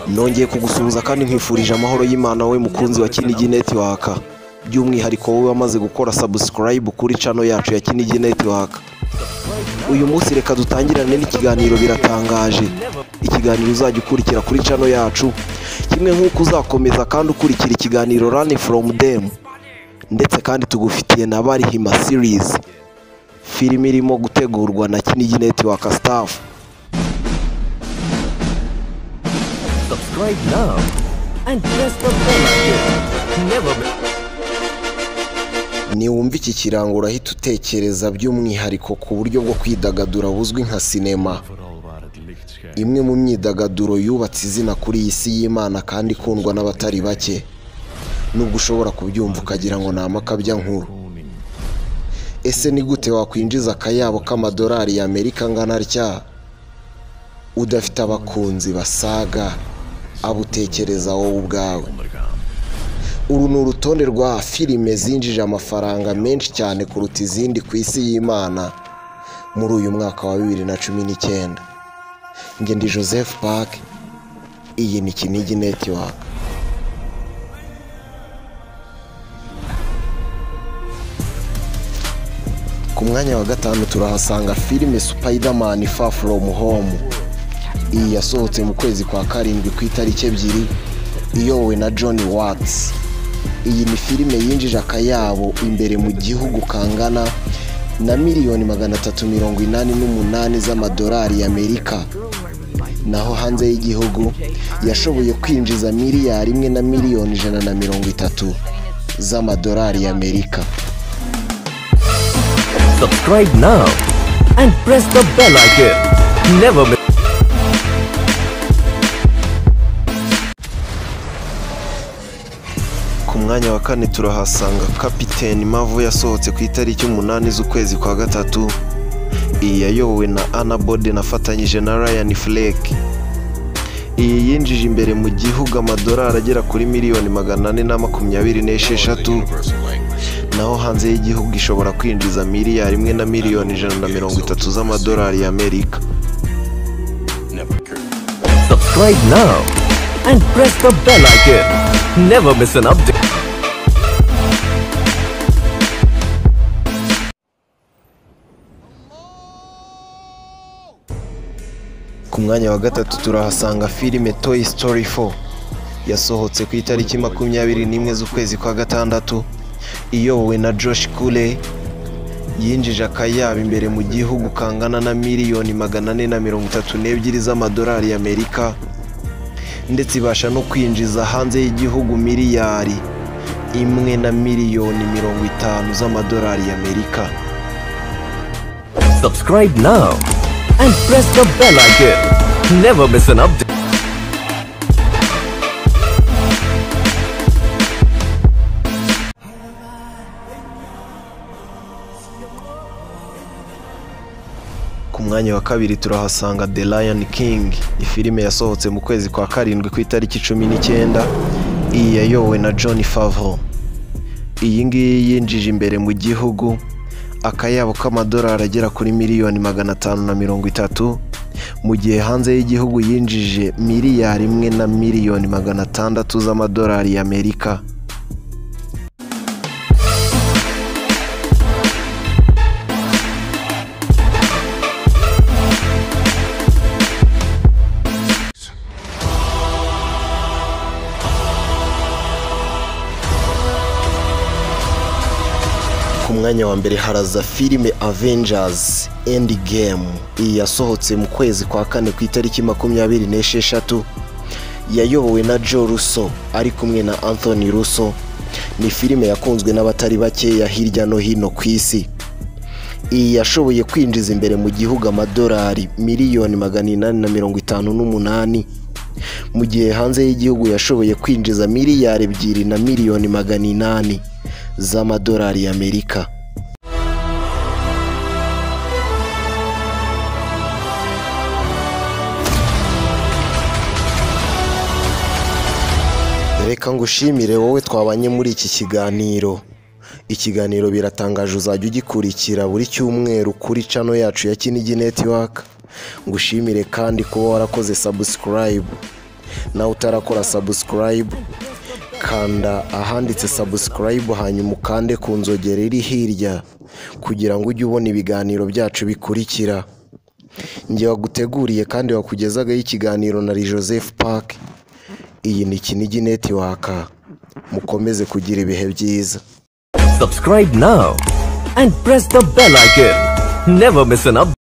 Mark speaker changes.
Speaker 1: Nongeye kugusuhuza kandi nkwifurije amahoro y'Imana we mukunzi wa Kinigi Network, by'umwihariko wowe wamaze gukora subscribe kuri channel yacu ya Kinigi Network. Uyu munsi reka dutangirane n'ikiganiro biratangaje, ikiganiro uzajya ukurikira kuri channel yacu, kimwe nk'uko uzakomeza kandi ukurikira ikiganiro Run From Them, ndetse kandi tugufitiye na Barihima series, filime irimo gutegurwa na Kinigi Network staff.
Speaker 2: Subscribe now and press the bell icon. Never miss.
Speaker 1: Niwumva iki kirango urahita utekereza by'umwihariko ku buryo bwo kwidagadura buzwi nka sinema, imwe mu myidagaduro yubatse izina kuri iyi si y'Imana kandi ikundwa n'abatari bake, nubwo ushobora kubyumva ukagira ngo ni amakabya nkuru. Ese ni gute wakwinjiza akayabo k'amadolari y'Amerika angana atya udafite abakunzi basaga abo utekereza wowe ubwawe? Uru ni urutonde rwa filime zinjije amafaranga menshi cyane kuruta izindi ku isi y'Imana muri uyu mwaka wa 2019. Njye ndi Joseph Park, iyi ni Kinigi Network. Ku mwanya wa 5 turahasanga filime Spider-Man Far From Home. Iyi yasohotse mu kwezi kwa 7 ku itariki 2, iyobowe na John Watts. Iyi ni filime yinjije akayabo imbere mu gihugu kangana na 388,000,000 z'amadolari y'Amerika. Naho hanze y'igihugu yashoboye kwinjiza 1,130,000,000 z'amadolari y'Amerika.
Speaker 2: Subscribe now and press the bell icon. Never miss.
Speaker 1: Ku mwanya wa 4 turahasanga Captain Marvel yasohotse ku itariki 8 z'ukwezi kwa 3. Iyi yayobowe na Anna Boden afatanyije na Ryan Fleck. Iyi yinjije imbere mu gihugu amadolari agera kuri 426,000,000, naho hanze y'igihugu ishobora kwinjiza 1,130,000,000 z'amadolari y'Amerika.
Speaker 2: Subscribe now and press the bell icon. Never miss an update.
Speaker 1: Ku mwanya wa 3 turahasanga filime Toy Story 4 yasohotse ku itariki 21 z'ukwezi kwa 6, iyobowe na Josh Cooley. Yinjije akayabo imbere mu gihugu kangana na 432,000,000 z'amadolari y'Amerika, ndetse ibasha no kwinjiza hanze y'igihugu 1,050,000,000 z'amadolari y'Amerika.
Speaker 2: Subscribe now and press the bell icon. Never miss an update.
Speaker 1: Ku mwanya wa 2 turahasanga The Lion King, ifilime yasohotse mu kwezi kwa 7 ku itariki 19. Iyi yayobowe na Jon Favreau. Iyi ngiyi yinjije imbere mu gihugu akayabo k'amadolari agera kuri 530,000,000, mu gihe hanze y'igihugu yinjije 1,600,000,000 z'amadolari y'Amerika. Ku mwanya wa 1 haraza filime Avengers Endgame. Iyi yasohotse mu kwezi kwa 4 ku itariki 26, yayobowe na Joe Russo ari kumwe na Anthony Russo. Ni filime yakunzwe n'abatari bakeya hirya no hino ku isi. Iyi yashoboye kwinjiza imbere mu gihugu amadolari 858,000,000, mu gihe hanze y'igihugu yashoboye kwinjiza 2,800,000,000 z'amadolari y'Amerika. Reka ngushimire wowe twabanye muri iki kiganiro. Ikiganiro biratangaje uzajya ugikurikira buri cyumweru kuri channel yacu ya Kinigi Network. Ngushimire kandi kuba warakoze subscribe. Nawe utarakora subscribe, kanda ahanditse subscribe, hanyuma ukande ku nzogera iri hirya kugira ngo ujye ubona ibiganiro byacu bikurikira. Njye waguteguriye kandi wakugezagaho ikiganiro na Joseph Park. Iyi ni Kinigi Network. Mukomeze kugira ibihe byiza.
Speaker 2: Subscribe now and press the bell icon. Never miss an update.